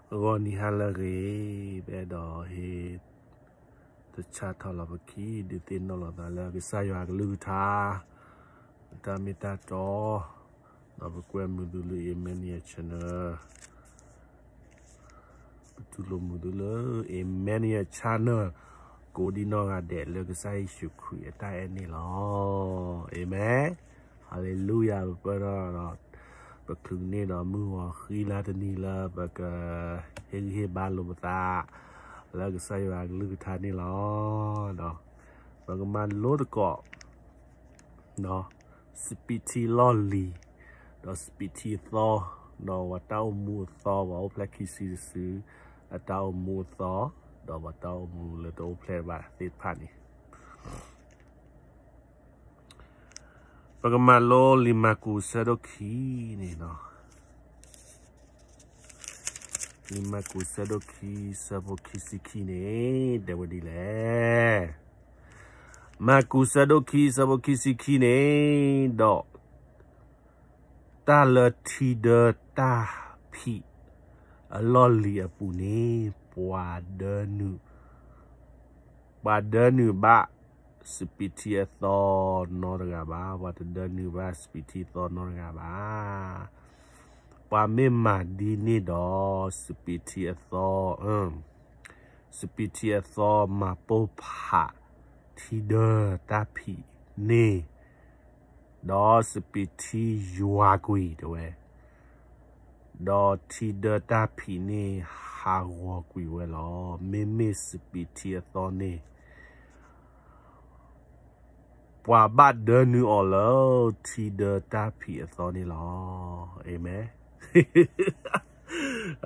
ဂီၤနံၤဟါလၢအဂ့ၤ, ပအဲၣ်ဒိးဟ့ၣ် တၢ်ဆၢထီၣ်လီၤပခံ ဒုးသ့ၣ်နီၣ်လိာ်သးလၢကစၢ်ယွၤအကလုၢ်ကထါ အတၢ်မ့ၢ်တၢ်တီ, ဒီးပကွဲမုာ်သုလၢ Emmanuel Channel, ပတူၢ်လိာ်မုာ်သုလၢ Emmanuel Channel ကိးဒံနီၢ်ဂၤဒဲးလၢကစၢ်ယ့ၣ်ၡူးခရံာ်အတၢ်အဲၣ်န့ၣ်လီၤ. Amen. Hallelujah. ပပၢၢ်ထီၣ်ဒီး ပချုးန့ၢ်ဒီးမုၢ်ဂီၤဃံလၤတနံၤလၢပကဟ့ၣ်ဂံၢ်ဟ့ၣ်ဘါလိာ်ပသး လၢကစၢ်ယွၤအကလုၢ်ကထါန့ၣ်လီၤ. ဒီးပကမၤလိသကိး စပံးထံလီၢ်လံၤ, ဒီးစပံးထံအသီ, ဒီးပှၤတၢ်အိၣ်မူအသီ, ပှၤအိၣ်ဖျဲၣ်ခံစုတစု အတၢ်အိၣ်မူအသီ, ဒီးပှၤတၢ်အိၣ်မူလၢတအိၣ်ဖျဲၣ်ဘၣ်သ့ၣ်တဖၣ်န့ၣ် ပကမၤလိလံာ်မၢ်ကူးဆၢဒိၣ်ခံန့ၣ်လီၤ. လံာ်မၢ်ကူးဆၢဒိၣ်ခံ ဆၢဖိခံဆံခံန့ၣ် တဲဝဲဒ်လဲၣ်. မၢ်ကူးဆၢဒိၣ်ခံ ဆၢဖိခံဆံခံန့ၣ်ဒီး တၢ်လၢထံဒၢတၢ်ဖံးအလီၢ်လံၤအပူၤန့ၣ် ပှၤဒၢနုာ် ပှၤဒၢနုာ်ဘၣ်စပံးထံအသီနီတဂၤဘၣ်, ပှၤတဒၢနုာ်ဘၣ်စပံးထံအသီနီတဂၤဘၣ်. ပှၤမ့ၢ်မၤဒ်န့ၣ်ဒီး စပံးထံအသီ စပံးထံအသီမၤပိၢ်ဖးထံဒၢတၢ်ဖံးန့ၣ် ဒီးစပံးထံယွၤကွံာ်တဲဝဲ, ဒီးထံဒၢတၢ်ဖံးန့ၣ်ဟးဂီၤကွံာ်ဝဲလီၤ. မ့မ့ၢ်စပံးထံအသီန့ၣ် ပှၤဘၣ်ဒၢနုာ်အီၤလၢထံဒၢတၢ်ဖံးအသီန့ၣ်လီၤ. Amen.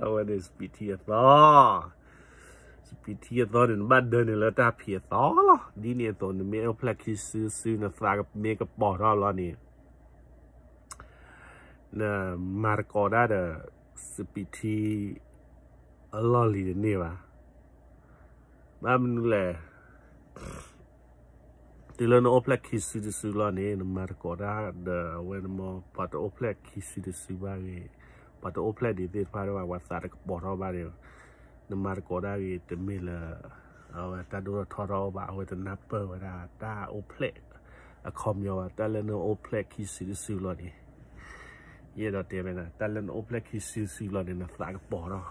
အဝဲန့ၣ်စပံးထံအသီ, စပံးထံအသီန့ၣ် နဘၣ်ဒၢနုာ်လၢတၢ်ဖံးအသီလီၤ. ဒ်န့ၣ်အသိး နမ့ၢ်အိၣ်ဖျဲၣ်ခံစုတစု နသးမ့ၢ်ကပီၤထီၣ်လီၤန့ၣ် နမၤသကိးတၢ်ဒီး စပံးထံအလီၢ်လံၤတန့ၢ်ဘၣ်. ဘၣ်မနုၤလဲၣ် တုၤလၢနအိၣ်ဖျဲၣ်ခံစုတစုလီၤန့ၣ် နမၤသကိးတၢ်ဒီးအဝဲန့ၣ်မ့ၢ် ပှၤတအိၣ်ဖျဲၣ်ခံစုတစုဘၣ်ဂ့ၤ, ပှၤတအိၣ်ဖျဲၣ်ဒံးသ့ၣ်တဖၣ်ဘၣ် ပှၤသးတကပီၤထီၣ်ဘၣ်န့ၣ် နမၤသကိးတၢ်ဂ့ၤ တမ့ၢ်လၢ အဝဲတၢ်ဒိၣ်ထီၣ်ထီထီၣ်ဘၣ်, အဝဲတနၢ်ပၢၢ်ဝဲဒၣ်တၢ်အိၣ်ဖျဲၣ်အခီပညီဘၣ်. တၢ်လၢနအိၣ်ဖျဲၣ်ခံစုတစုလီၤန့ၣ် ယအဲၣ်ဒိးတဲဝဲဒၣ် တၢ်လၢနအိၣ်ဖျဲၣ်ခံစုတစုလီၤန့ၣ် နသးကပီၤလီၤ,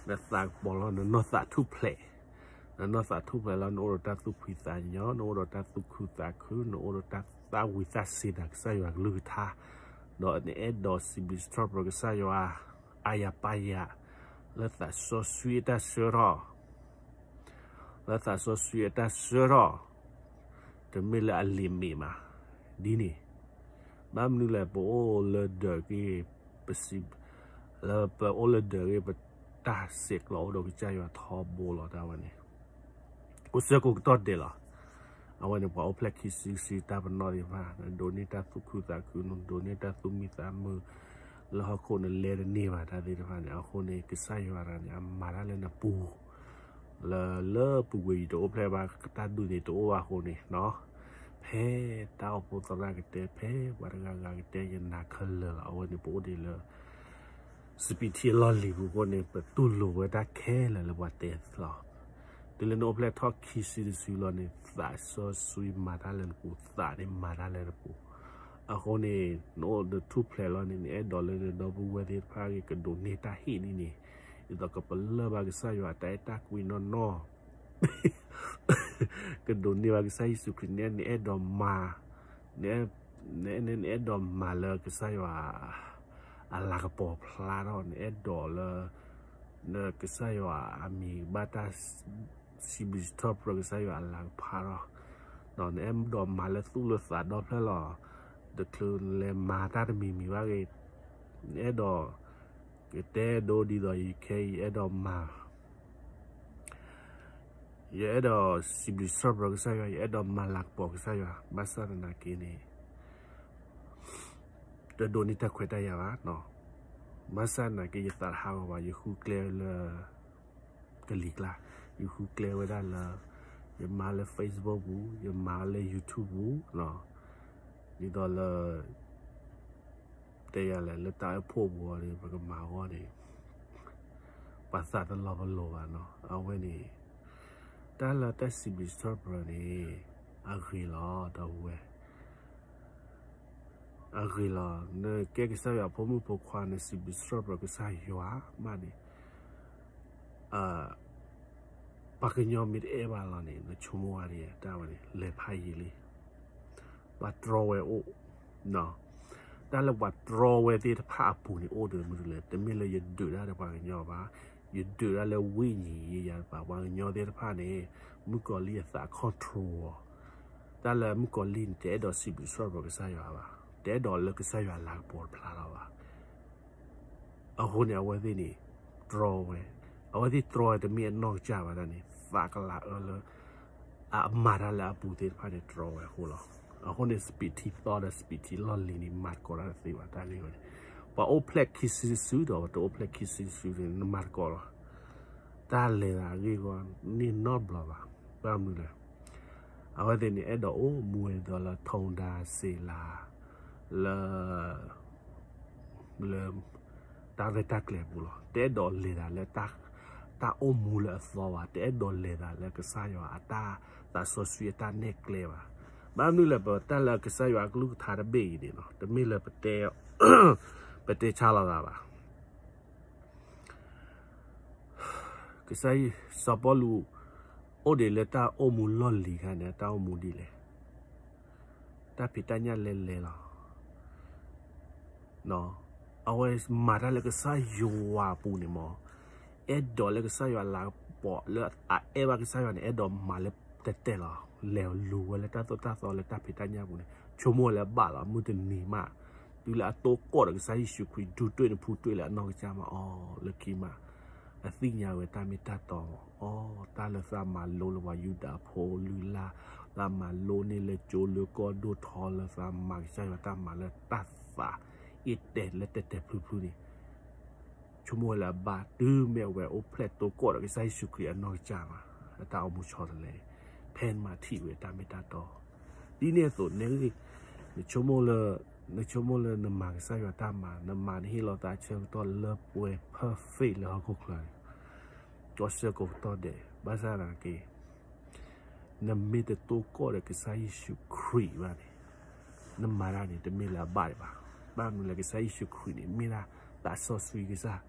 နသးကပီၤလီၤ နနီၢ်သးထူၣ်ဖျဲး, နနီၢ်သးထူၣ်ဖျဲးလီၤ နအိၣ်ဒီးတၢ်သူၣ်ဖှံသးညီ, နအိၣ်ဒီးတၢ်သူၣ်ခုသးခု, နအိၣ်ဒီးတၢ်သၣ်ဝံၤသးစ့ၤနၤကစၢ်ယွၤကလုၢ်ကထါ, ဒီးနအဲၣ်ဒိးစံးဘျုးစံးထီၣ်ပတြၢၤကစၢ်ယွၤ အါယၤပါယၤ လၢသးစီဆှံအတၢ်ဆှၢထီၣ် လၢသးစီဆှံအတၢ်ဆှၢထီၣ် တမ့ၢ်လၢအလံာ်မ့ၢ်ဘၣ်. ဒ်န့ၣ် ဘၣ်မနုၤလဲၣ် ပအိၣ်လၢဒၢးက့ၤ ပစံး လၢပအိၣ်လၢဒၢးက့ၤ ပတၢ်ဆဲးကျိးအိၣ်ဒီးကစၢ်ယွၤထီဘိလီၤ တၢ်ဝဲန့ၣ် အိၣ်ဆၢကိးကတီၢ်ဒဲးလီၤ. အဝဲန့ၣ် ပှၤအိၣ်ဖျဲၣ်ခံစုတစုတၢ်ပနီၣ်သ့ၣ်တဖၣ် နဒိးန့ၢ်တၢ်သူၣ်ခုသးခု နဒိးန့ၢ်တၢ်သူၣ်မံသးမုာ် လၢဟီၣ်ခိၣ်နလဲၤတန့ၢ်ဘၣ်တၢ်သ့ၣ်တဖၣ်န့ၣ် အဃိန့ၣ် ကစၢ်ယွၤတဂၤန့ၣ် အမၤတၢ်လၢနပူၤ လၢ လၢပူၤကွံာ်ယတအိၣ်ဖျဲၣ်ဘၣ် တၢ်ဒုးန့ၣ်တအိၣ်ဘၣ်အဃိန့ၣ် ဖဲတၢ်အိၣ်ဖှိၣ်သရၣ်ကတဲ ဖဲပှၤတဂၤဂၤကတဲ ယနာ်ခဲလၢာ်လီၤ. အဝဲန့ၣ် ပအိၣ်ဒံးလၢ စပံးထံအလီၢ်လံၤပူၤအဃိန့ၣ် ပတူၢ်လိာ်ဝဲတၢ်ခဲလၢာ်လၢပှၤတဲသီ တုၤလၢနအိၣ်ဖျဲၣ်ထီၣ်ခံစုတစုလီၤန့ၣ် သးစီဆှံမၤတၢ်လၢနပူၤ သးန့ၣ်မၤတၢ်လၢနပူၤ အဃိန့ၣ် နအိၣ်ဒီးထူၣ်ဖျဲးလီၤန့ၣ် နအဲၣ်ဒိးလၢနဒီပုၢ်ဝဲၢ်သ့ၣ်တဖၣ်ဂ့ၤ ကဒိးန့ၢ်တၢ်ဟ့ၣ်ဒ်န့ၣ် ဒ်သိးကပလၢၢ်ဘၣ်ကစၢ်ယွၤအတၢ်အဲၣ်တၢ်ကွံနီၢ်နီၢ် ကဒိးန့ၢ်ဘၣ်ကစၢ်ယ့ၣ်ၡူးခရံာ်န့ၣ် နအဲၣ်ဒိးမၤ န နအဲၣ်ဒိးမၤလၢကစၢ်ယွၤ အလၤကပီၤဖျါထီၣ် နအဲၣ်ဒိးလၢ ကစၢ်ယွၤအမံၤဘၣ်တၢ် စံးဘျုးစံးထီၣ်ပတြၢၤကစၢ်ယွၤအလၤကဖးထီၣ် ဒီးနအဲၣ်ဒိးမၤလၢသူၣ်လၢသးဒီဖျၢၣ်လီၤ. တချုးနလဲၤမၤတၢ်တမံၤမံၤဘၣ်ဂ့ၤ နအဲၣ်ဒိး ကတဲဒိဒ်သိးယခဲအံၤ ယအဲၣ်ဒိးမၤ ယအဲၣ်ဒိးစံးဘျုးစံးထီၣ်ပတြၢၤကစၢ်ယွၤ ယအဲၣ်ဒိးမၤလၤကပီၤကစၢ်ယွၤ ဘၣ်ဆၣ်သနာ်က့န့ၣ် တဒိးန့ၢ်တၢ်ခွဲးတၢ်ယာ်ဘၣ်. ဘၣ်ဆၣ်သနာ်က့ ယသးတဟးဂီၤဘၣ် ယဃုကျဲလၢ ကလံၤကျါ ယဃုကျဲဝဲဒၣ်လၢ ယမၤလၢ Facebook ပူၤ ယမၤလၢ YouTube ပူၤ ဒ်သိးလၢ တဲယၤလဲၣ် လၢတၢ်အိၣ်ဖှိၣ်ပူၤအီၤဒီး ပကမၤအဂီၢ်န့ၣ် ပှၤသးတလီၤပလိာ်ဘၣ်နီၤ. အဝဲန့ၣ် တၢ်လၢတၢ်စံးဘျုးစံးထီၣ်ပတြၢၤန့ၣ် အဂ့ၤလီၤ ဒီပုၢ်ဝဲၢ်, အဂ့ၤလီၤ. နကဲကစၢ်ယွၤအဖိမုၣ်ဖိခွါ နစံးဘျုးစံးထီၣ်ပတြၢၤကစၢ်ယွၤမးန့ၣ် ပှၤကညီမ့ၢ်တအဲၣ်ဘၣ်လီၤန့ၣ် နဆိကမိၣ်ဝဲဒ်တၢ်ဝဲန့ၣ် လဲၤဖးယံာ်လံ. ပှၤတြီဝဲအိၣ်, တၢ်လၢပှၤတြီဝဲသ့ၣ်တဖၣ်အပူၤန့ၣ် အိၣ်ဒီးမနုၤလဲၣ်, တမ့ၢ်လၢယဒုးတၢ်ဒီးပှၤကညီဘၣ်, ယဒုးတၢ်လၢဝိညာဉ်ရေးရာဘၣ်. ပှၤကညီသ့ၣ်တဖၣ်န့ၣ် မုၣ်ကီၤလံၢ်အသး control အီၤ, တၢ်လၢမုၣ်ကီၤလံၢ်န့ၣ် တအဲၣ်ဒိးစံးဘျုးစံးထီၣ်ပတြၢၤကစၢ်ယွၤဘၣ်, တအဲၣ်ဒိးလၢကစၢ်ယွၤလၤကပီၤတဖျါလီၤဘၣ်. အဃိန့ၣ် အဝဲသ့ၣ်န့ၣ် တြီဝဲ, အဝဲသ့ၣ်တြီဝဲတမ့ၢ်အနီၢ်ကစၢ်ဘၣ်န့ၣ် သးကလၤအၢလၢ အမၤတၢ်လၢအပူၤသ့ၣ်တဖၣ်န့ၣ် တြီဝဲအဃိလီၤ. အဃိန့ၣ် စပံးထံသီဒီးစပံးထံလီၢ်လံၤန့ၣ် မၤသကိးတၢ်တသ့ဘၣ် တၢ်ဂ့ၢ်ဝဲန့ၣ်, ပှၤအိၣ်ဖျဲၣ်ခံစုတစုဒီး ပှၤတအိၣ်ဖျဲၣ်ခံစုတစုန့ၣ် နမၤသကိးလီၤ. တၢ်လဲၤသးအဂ့ၢ်အဂီၢ်န့ၣ်နီတဘျီဘၣ်. ဘၣ်မနုၤလဲၣ်, အဝဲသ့ၣ်န့ၣ် အဲၣ်ဒိးအိၣ်မူဝဲဒ်သိးလၢ ထုံဒါစ့လး လၢ လၢ တၢ်ရဲၣ်တၢ်ကျဲၤပူၤလီၤ. တအဲၣ်ဒိးလဲၤသးလၢ တၢ်အိၣ်မူလၢအသီဘၣ်, တအဲၣ်ဒိးလဲၤသးလၢကစၢ်ယွၤအတၢ်သးစီဆှံအတၢ်နဲၣ်ကျဲဘၣ်. ဘၣ်မနုၤလဲၣ်, ပတၢ်လၢကစၢ်ယွၤအကလုၢ်ကထါတဘ့ၣ်အံၤန့ၣ်နီၤ တမ့ၢ်လၢပတဲ ပတဲဆါလိာ်သးဘၣ်. ကစၢ်ယ့ၣ် စီၤပီလူး အိၣ်ဒံးလၢတၢ်အိၣ်မူလီၢ်လံၤအခါန့ၣ် တၢ်အိၣ်မူဒ်လဲၣ်, တၢ်ဖံးတၢ်ညၣ်လဲၤလဲၤလီၤ. အဝဲမၤတၢ်လၢကစၢ်ယွၤအပူၤန့ၣ်မ့ၢ် အဲၣ်ဒိးလၢကစၢ်ယွၤလၤကပီၤလၢအအဲၣ်ဘၣ်ကစၢ်ယွၤန့ၣ် အဲၣ်ဒိးမၤလၢတဲတဲလီၤ. လဲၤလူၤဝဲလၢတၢ်သိၣ်တၢ်သီလၢတၢ်ဖံးတၢ်ညၣ်ပူၤန့ၣ် ဆိကမိၣ်ဝဲလၢအဘၣ်လီၤ. မုၢ်တနံၤမး တုၤလၢအတိၢ်ကီၢ်ဒီးကစၢ်ယ့ၣ်ၡူးခရံာ် ဒူတွ့ၣ်နဖူတွ့ၣ်လၢအနီၢ်ကစၢ်မးအီၤလၢခံမး အသ့ၣ်ညါဝဲတၢ်မ့ၢ်တၢ်တီမးအီၤ, တၢ်လၢသးမၤလိလၢပှၤယူဒၤဖိလုၢ်လၢ်, သးမၤလိန့ၢ်လၢကၠိလၢကီၢ်ဒိၣ်ထီလၢသးမၤကစၢ်ယွၤတၢ်မၤလၢတၢ်သးအ့ၣ်တဲာ်လၢတဲာ်တဲာ်ဖျုဖျုန့ၣ် ဆိကမိၣ်ဝဲလၢအဘၣ် တုၤမ့ၢ်အဝဲအိၣ်ဖျဲၣ်တိၢ်ကီၢ်ဒီးကစၢ်ယ့ၣ်ၡူးခရံာ်အနီၢ်ကစၢ်မး အတၢ်အိၣ်မူဆီတလဲန့ၣ် ဖဲနမၤထံၣ်ဝဲတၢ်မ့ၢ်တၢ်တီ ဒ်န့ၣ်အသိးန့ၣ် နဆိကမိၣ်လၢ နဆိကမိၣ်လၢနမၤကစၢ်ယွၤတၢ်မၤ နမၤနဟ့ၣ်လီၤသးဆၢကတီၢ်လၢပှဲၤ perfect လၢဟီၣ်ခိၣ်ချၢန့ၣ် ကီၢ်စၢကိးကတီၢ်ဒဲး ဘၣ်ဆၣ်သနာ်က့ နမ့ၢ်တတိၢ်ကီၢ်ဒီးကစၢ်ယ့ၣ်ၡူးခရံာ်ဘၣ်န့ၣ် နမၤတၢ်န့ၣ် တမ့ၢ်လၢအဘၣ်ဒံးဘၣ်. ဘၣ်မနုၤလဲၣ် ကစၢ်ယ့ၣ်ၡူးခရံာ်န့ၣ် မ့ၢ်ဒၣ်သးစီဆှံကစၢ်,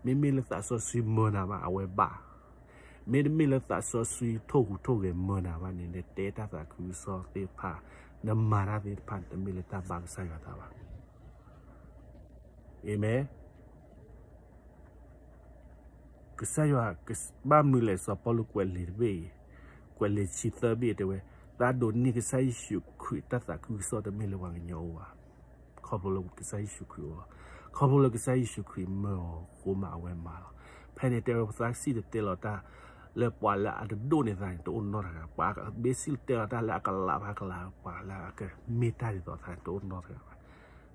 မ့မ့ၢ်လၢသးစီဆှံမၢနၤဘၣ် အဝဲဘၣ်, မ့တမ့ၢ်လၢသးစီဆှံထိၣ်ဟူးထိၣ်ဂဲၤမၢနၤဘၣ်န့ၣ် နတဲတၢ်သးခုကစီၣ်သ့ၣ်တဖၣ် နမၤတၢ်သ့ၣ်တဖၣ်န့ၣ် တမ့ၢ်လၢတၢ်ဘၣ်ကစၢ်ယွၤတၢ်ဘၣ်. အၤမ့ၣ်. ကစၢ်ယွၤ ဘၣ်မနုၤလဲၣ် စီၤပီလူးကွဲးလံာ်တဘ့ၣ်အံၤ, ကွဲးလံာ်ဆံသၢဘ့ၣ်တဲဝဲ, သးဒိးန့ၢ်ကစၢ်ယ့ၣ်ၡူးခရံာ်တၢ်သးခုကစီၣ်တမ့ၢ်လၢပှၤကညီအအိၣ်ဘၣ်. ခီဖျိလၢကစၢ်ယ့ၣ်ၡူးခရံာ်အအိၣ်လီၤ. ခီဖျိလၢကစၢ်ယ့ၣ်ၡူးခရံာ်မၢအီၤအဃိမးအဝဲမၤလီၤ. ဖဲန့ၣ်တဲဝဲပသးစံၣ်တဲၤတဲလီၤတၢ် လၢပှၤလၢအတဒိၣ်န့ၢ်သးန့ၣ် တအိၣ်နီတဂၤ, ပှၤမ့ၢ်စံၣ်တဲၤတဲလီၤတၢ်လၢအကလးဘၣ်ကလး ပှၤလၢအကမ့ၢ်တၢ်ဒ်သိးသးန့ၣ် တအိၣ်နီတဂၤဘၣ်.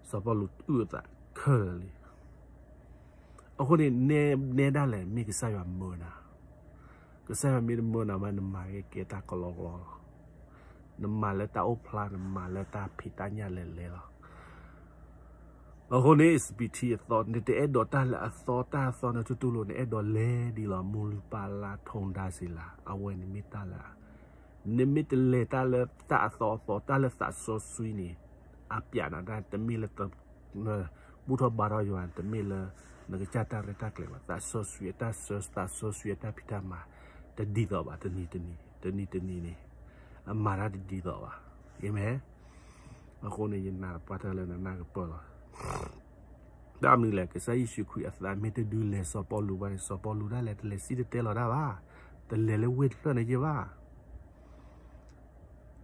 စီၤပီလူးအုၣ်အသးခဲလၢာ်လံ. အဃိန့ၣ် နဲ နဲဒၣ်လဲာ် မ့ၢ်ကစၢ်ယွၤမၢနၤ, ကစၢ်ယွၤမ့ၢ်တမၢနၤဘၣ် နမၤကဲကဲတၢ်ကလီကလီလီၤ. နမၤလၢတၢ်အိၣ်ဖျါ နမၤလၢတၢ်ဖံးတၢ်ညၣ်လဲၤလဲၤလီၤ. အဃိန့ၣ် စပံးထံအသီ နတအဲၣ်ဒိးတၢ်လၢအသီ တၢ်အသီနတူၢ်တူၢ်လိာ် နအဲၣ်ဒိးလဲၤဒ်လီၤ မူလုၢ်ပၢ်လၢ ထုံဒါစ့လး အဝဲန့ၣ်မ့ၢ်တၢ်လၢ နမ့ၢ်တလဲၤတၢ်လၢတၢ်အသီအသီ တၢ်လၢသးစီဆှံန့ၣ် အပျးနၤတၢ် တမ့ၢ်လၢ ဘူၣ်ထီၣ်ဘါထီၣ်ယွၤ တမ့ၢ်လၢ နကစၢ်တၢ်ရဲၣ်တၢ်ကျဲၤဘၣ်. သးစီဆှံအတၢ်ဆၢ သးစီဆှံအတၢ်ဖံးတၢ်မၤ တဒ်သိးဘၣ် တနံၤတနံၤ တနံၤတနံၤန့ၣ် အမၤတၢ်တဒ်သိးဘၣ်. အၤမ့ၣ်. အဃိန့ၣ် ယနာ်သပှၢ်တၢၢ်လၢနနၢ်ကပၢၢ်လီၤ. ဘၣ်မနုၤလဲၣ် ကစၢ်ယ့ၣ်ၡူးခရံာ်အသးမ့ၢ်တဒုးလဲၤစီၤပီလူးဘၣ်န့ၣ် စီၤပီလူးဒၣ်လဲာ်တလဲၤစံၣ်တဲၤတဲလီၤတၢ်ဘၣ်, တလဲၤလၢဝ့ၢ်တဖျၢၣ်န့ၣ်က့ၤဘၣ်.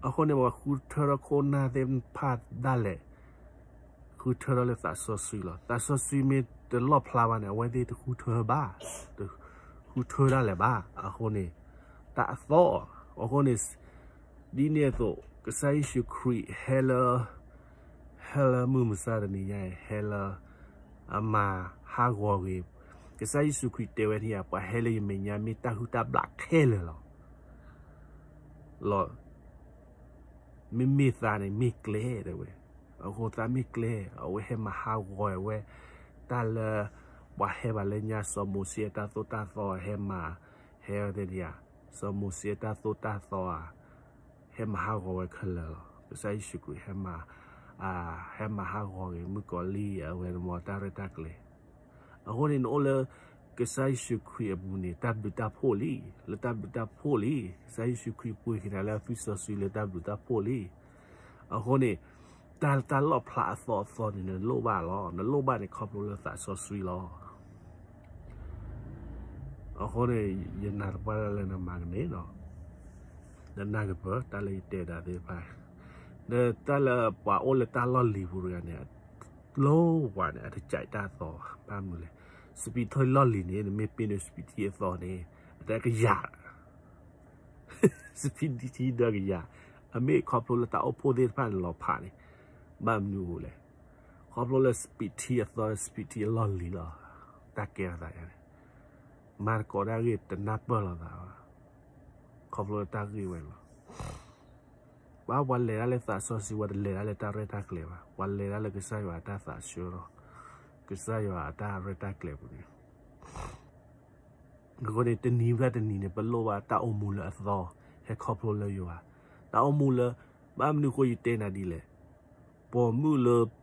အဃိန့ၣ် ပှၤဃုထၢထီၣ်ခိၣ်နၢ်သ့ၣ်တဖၣ်ဒၣ်လဲာ် ဃုထၢထီၣ်လၢသးစီဆှံလီၤ. သးစီဆှံမ့ၢ်တလီၣ်ဖျါဘၣ်န့ၣ် အဝဲသ့ၣ်တဃုထၢဘၣ်, တဃုထၢဒၣ်လဲာ်ဘၣ်. အဃိန့ၣ် တၢ်အသီ, အဃိန့ၣ် ဒ်န့ၣ်အသိး ကစၢ်ယ့ၣ်ၡူးခရံာ်ဟဲလၢ ဟဲလၢမုၢ်မဆါတနံၤညါအံၤ ဟဲလၢ အမၤဟးဂီၤဂ့ၤ, ကစၢ်ယ့ၣ်ၡူးခရံာ်တဲဝဲန့ၣ်ဧါ, ပှၤဟဲလၢယမဲာ်ညါမ့ၢ်တၢ်ဟုၣ်တၢ်ဘျးခဲလၢာ်လီၤ. လီၤ, မ့မ့ၢ်သးန့ၣ်မ့ၢ်ကျဲတဲဝဲ, အဃိသးမ့ၢ်ကျဲ, အဝဲဟဲမၤဟးဂီၤဝဲ တၢ်လၢ ပှၤဟဲဘၣ်လၢညါ စီၤမိၤၡ့အတၢ်သိၣ်တၢ်သီဟဲမၤ, ဟဲဝဲသ့ၣ်ဧါ, စီၤမိၤၡ့အတၢ်သိၣ်တၢ်သီဧါ, ဟဲမၤဟးဂီၤဝဲခဲလၢာ်လီၤ. ကစၢ်ယ့ၣ်ၡူးခရံာ်ဟဲမၤ, ဟဲမၤဟးဂီၤက့ၤ မုၣ်ကီၤလံၢ်အဝဲန့ၣ်မ့ၢ်တၢ်ရဲၣ်တၢ်ကျဲၤ. အဃိန့ၣ် နအိၣ်လၢ ကစၢ်ယ့ၣ်ၡူးခရံာ်အပူၤန့ၣ် တၢ်ဘျုးတၢ်ဖှိၣ်လံ, လၢတၢ်ဘျုးတၢ်ဖှိၣ်လံ. ကစၢ်ယ့ၣ်ၡူးခရံာ်ပှ့ၤက့ၤနၤလၢအသွံၣ်စီဆှံလၢတၢ်ဘျုးတၢ်ဖှိၣ်လံ. အဃိန့ၣ် တၢ် တၢ်လီၣ်ဖျါအသီအသီန့ၣ် နလိၣ်ဘၣ်လီၤ. နလိၣ်ဘၣ်န့ၣ်ခီဖျိလၢသးစီဆှံလီၤ. အဃိန့ၣ် ယနာ်သပှၢ်လၢနမၤကန့ၢ်နီၤ, နနၢ်ကပၢၢ်တၢ်လၢယတဲဒၣ်သ့ၣ်တဖၣ်, ဒီးတၢ်လၢပှၤအိၣ်လၢတၢ်လီၢ်လံၤပူၤတဂၤန့ၣ် လိၣ်ဝဲန့ၣ် အတကးတၢ်အသီဘၣ်. ဘၣ်မနုၤလဲၣ်, စပံးထီၣ်လီၢ်လံၤန့ၣ် နမ့ၢ်ပ့ၤန့ၣ်စပံးထံအသီန့ၣ် အတကယၤ စပံးထံဒီကယၤ, အမ့ၢ်ခီဖျိလၢတၢ်အိၣ်ဖှိၣ်သ့ၣ်တဖၣ်န့ၣ်လီၤဖးန့ၣ်, ဘၣ်မနုၤအဃိလဲၣ်, ခီဖျိလၢစပံးထံအသီ စပံးထံအလီၢ်လံၤလီၤ. တၢ်ကဲထီၣ်သးန့ၣ်, မၤသကိးတၢ်ဂ့ၢ်တနၢ်ပၢၢ်လိာ်သးဘၣ်, ခီဖျိလၢတၢ်ဂ့ၢ်ဝဲန့ၣ်လီၤ. ပှၤ ပှၤလဲၤတၢ်လၢသးစီဆှံ ပှၤတလဲၤတၢ်လၢတၢ်ရဲၣ်တၢ်ကျဲၤဘၣ်, ပှၤလဲၤတၢ်လၢကစၢ်ယွၤအတၢ်သးဆၢဒီး ကစၢ်ယွၤအတၢ်ရဲၣ်တၢ်ကျဲၤပူၤန့ၣ် အဃိန့ၣ် တနံၤဘၣ်တနံၤန့ၣ် ပလိၣ်ဘၣ်တၢ်အိၣ်မူလၢအသီ ဟဲခီဖျိလၢယွၤ, တၢ်အိၣ်မူလၢ, ဘၣ်မနုၤအဃိယတဲနၤဒ်လဲၣ်, ပိာ်မုၣ်လၢ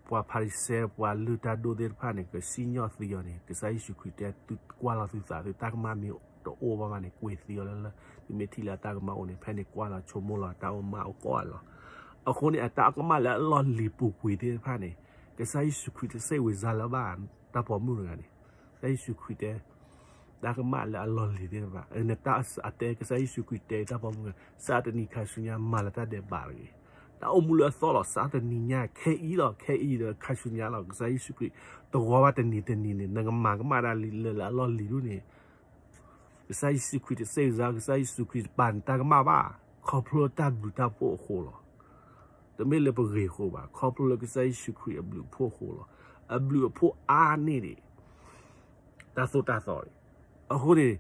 ပှၤဖၤရံၤၡဲ ပှၤလုၢ်တၢ်ဒိၣ်သ့ၣ်တဖၣ်န့ၣ် ကစံၣ်ညီၣ်သံအီၤန့ၣ် ကစၢ်ယ့ၣ်ၡူးခရံာ်တဲ သုကွၢ်လီၤသုသး သုတၢ်ကမၣ်မ့ၢ်တအိၣ်ဘၣ်ဘၣ်န့ၣ် ကွံာ်သံအီၤလၢလၢ, သုမ့ၢ်ထံၣ်လၢအတၢ်ကမၣ်အိၣ်န့ၣ် ဖဲန့ၣ်ကွၢ်လီၤဆိကမိၣ်လီၤ တၢ်အိၣ်မူအိၣ်ကိးဂၤလီၤ. အဃိန့ၣ် အတၢ်ကမၣ်လၢအလီၢ်လံၤပူၤကွံာ်သ့ၣ်တဖၣ်န့ၣ် ကစၢ်ယ့ၣ်ၡူးခရံာ်တစိတ်ဝင်စားလၢၤဘၣ် တၢ်ပိာ်မုၣ်တဂၤန့ၣ်, ကစၢ်ယ့ၣ်ၡူးခရံာ်တဲ တၢ်ကမၣ်လၢအလီၢ်လံၤသ့ၣ်တဖၣ်, နတၢ်အတဲ ကစၢ်ယ့ၣ်ၡူးခရံာ်တဲတၢ်ပိာ်မုၣ်, စးတနံၤခါဆူညါ မၤလၢတၢ်ဒဲးဘးတဂ့ၤ. တၢ်အိၣ်မူလၢအသီလီၤ, စးတနံၤညါ ခဲအံၤလီၤ, ခဲအံၤဒီးခါဆူညါလီၤ, ကစၢ်ယ့ၣ်ၡူးခရံာ် တဂီၤဘၣ်တနံၤတနံၤန့ၣ် နကမၤကမၣ်တၢ်လၢလၢအလီၢ်လံၤဒၣ်န့ၣ် ကစၢ်ယ့ၣ်ၡူးခရံာ်တစိတ်ဝင်စား, ကစၢ်ယ့ၣ်ၡူးခရံာ်တပာ်နတၢ်ကမၣ်ဘၣ်, ခီဖျိတၢ်ဘျုးတၢ်ဖှိၣ်အဃိလီၤ. တမ့ၢ်လၢပဂ့ၤအဃိဘၣ်, ခီဖျိလၢကစၢ်ယ့ၣ်ၡူးခရံာ်အဘျုးအဖှိၣ်အဃိလီၤ. အဘျုးအဖှိၣ်အါန့ၢ်ဒံး တၢ်သိၣ်တၢ်သီန့ၣ်. အဃိန့ၣ်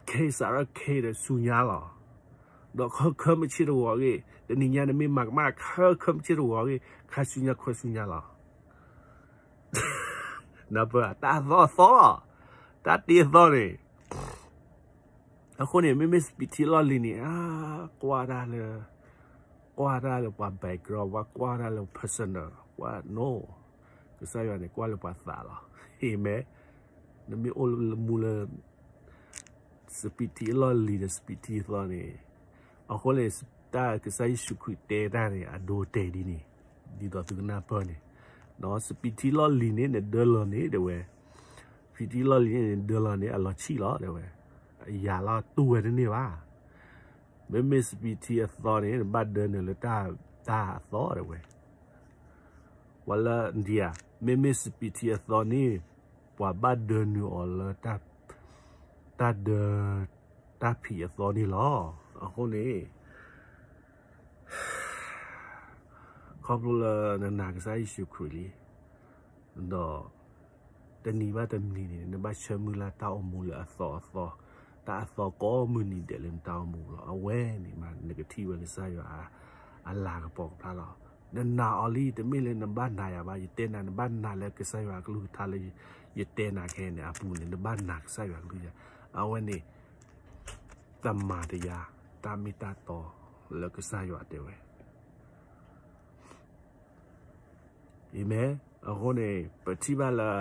ခဲစးထီၣ်ခဲဒီးဆူညါလီၤ. ဒီးခီခီမ့ၢ်ဆ့ၣ်တဂီၤအဂ့ၢ်, တနံၤညါနမ့ၢ်မၤကမၣ် ခီခီမ့ၢ်ဆ့ၣ်တဂီၤအဂ့ၢ်, ခါဆူညါခီဆူညါလီၤ. နပၢၢ် တၢ်အသီအသီလီၤ, တၢ်တ့အသီန့ၣ်. အဃိန့ၣ် မ့မ့ၢ်စပံးထံလီၢ်လံၤန့ၣ် ကွၢ်တၢ်လၢ, ကွၢ်တၢ်လၢပှၤ background, ပှၤကွၢ်တၢ်လၢ personal, ပှၤ no, ကစၢ်ယွၤန့ၣ် ကွၢ်လၢပှၤသးလီၤ. အၤမ့ၣ်. နမ့ၢ်အိၣ်မူလၢ စပံးထံအလီၢ်လံၤဒီးစပံးထံအသီန့ၣ်, အဃိန့ၣ် တၢ်ကစၢ်ယ့ၣ်ၡူးခရံာ်တဲတၢ်န့ၣ် အဒိတဲာ်ဒ်န့ၣ်, ဒ်သိးသုကနၢ်ပၢၢ်န့ၣ်, စပံးထံလီၢ်လံၤန့ၣ် နဒၢလီၤန့ၣ်တဲဝဲ, စပံးထံလီၢ်လံၤန့ၣ် နဒၢလီၤန့ၣ် အလီၤဆံၣ်လီၤတဲဝဲ, အယၤလီၤတူၢ်ဝဲတန့ၢ်ဘၣ်. မ့မ့ၢ်စပံးထံအသီန့ၣ် နဘၣ်ဒၢနုာ်လၢတၢ်, တၢ်အသီတဲဝဲ. ပှၤလၢဒံးဧါ, မ့မ့ၢ်စပံးထံအသီန့ၣ် ပှၤဘၣ်ဒၢနုာ်အီၤလၢ တၢ်ဒၢ, တၢ်ဖံးအသီန့ၣ်လီၤ. အဃိန့ၣ် ခီဖျိလၢနနာ်ကစၢ်ယ့ၣ်ၡူးခရံာ်လံ, ဒီး တနံၤဘၣ်တနံၤန့ၣ် နဘၣ်ဆၢမုၢ်လၢ်တၢ်အိၣ်မူလၢအသီအသီ, တၢ်အသီကိးမုၢ်နံၤဒဲးလၢနတၢ်အိၣ်မူလီၤ. အဝဲန့ၣ်မး နကထံၣ်ဝဲကစၢ်ယွၤ အလၤကပီၤကဖျါလီၤ. နနာ်အီၤလံ, တမ့ၢ်လၢနဘၣ်နာ်ယၤဘၣ်, ယတဲနၤ နဘၣ်နာ်လၢကစၢ်ယွၤအကလုၢ်ကထါလၢ ယတဲနၤခဲအံၤန့ၣ်အပူၤန့ၣ် နဘၣ်နာ်ကစၢ်ယွၤအကလုၢ်ယၤ, အဝဲန့ၣ် တၢ်မၤတယါ, တၢ်မ့ၢ်တၢ်တီလၢကစၢ်ယွၤတဲဝဲ အၤမ့ၣ်. အဃိန့ၣ် ပထံၣ်ဘၣ်လၢ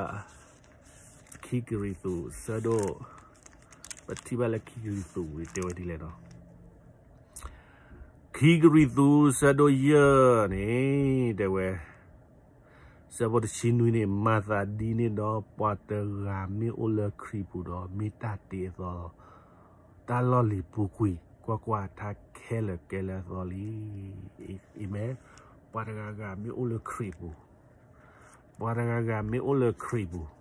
ခံကရံၣ်သူး ဆၢဒိၣ်, ပထံၣ်ဘၣ်လၢခံကရံၣ်သူး တဲဝဲဒ်လဲၣ်နီၤ. ခံကရံၣ်သူးဆၢဒိၣ်ယဲၢ်န့ၣ် တဲဝဲ, ဆၢဖိတဆံနွံန့ၣ်, မၤသးဒ်န့ၣ်ဒီး ပှၤတဂၤမ့ၢ်အိၣ်လၢခရံာ်ပူၤဒီး မ့ၢ်တၢ်တ့အသီလီၤ. တၢ်လီၢ်လံၤပူၤကွံာ်, ကွၢ်ကွၢ်, တၢ်ခဲလၢာ်ကဲလၢအသီလံ. အၤမ့ၣ်. ပှၤတဂၤဂၤမ့ၢ်အိၣ်လၢခရံာ်ပူၤ, ပှၤတဂၤဂၤမ့ၢ်အိၣ်လၢခရံာ်ပူၤ,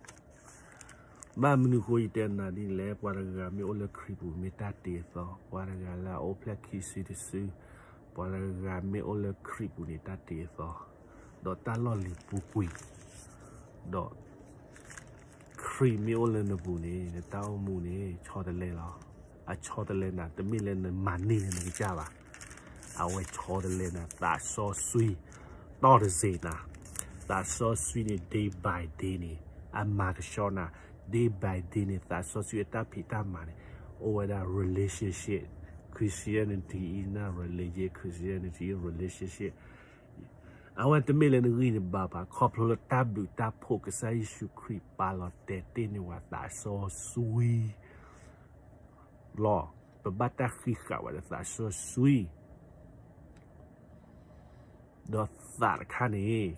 ဘၣ်မနုၤအဃိယတဲနၤဒ်လဲၣ်, ပှၤတဂၤဂၤမ့ၢ်အိၣ်လၢခရံာ်ပူၤ မ့ၢ်တၢ်တ့အသီ, ပှၤတဂၤလၢအအိၣ်ဖျဲၣ်ခံစုတစု, ပှၤတဂၤဂၤမ့ၢ်အိၣ်လၢခရံာ်ပူၤန့ၣ် တၢ်တ့အသီ, ဒီးတၢ်လီၢ်လံၤပူၤကွံာ်, ဒီး ခရံာ်မ့ၢ်အိၣ်လၢနပူၤန့ၣ် နတၢ်အိၣ်မူန့ၣ် ဆီတလဲလီၤ. အဆီတလဲနၤ တမ့ၢ်လၢနမၤန့ၢ်လၢနကစၢ်ဘၣ်. အဝဲဆီတလဲနၤ သးစီဆှံ တီၢ်တစ့နၤ, သးစီဆှံန့ၣ် day by day န့ၣ် အမၤကဆှီနၤ day by day န့ၣ် သးစီဆှံအတၢ်ဖံးတၢ်မၤန့ၣ် အိၣ်ဝဲဒၣ် relationship, Christianity အံၤ not religion, Christianity relationship အဝဲတမ့ၢ်လၢနဂံၢ်နဘါဘၣ်, ခီဖျိလၢတၢ်ဘျုးတၢ်ဖှိၣ် ကစၢ်ယ့ၣ်ၡူးခရံာ်ပာ်လီၤတဲာ်တ့ၢ်န့ၢ်ဝဲသးစီဆှံ လီၤ. ပဘၣ်တၢ်ဃံးဃာ်ဝဲဒီးသးစီဆှံ ဒီးသးတခါန့ၣ်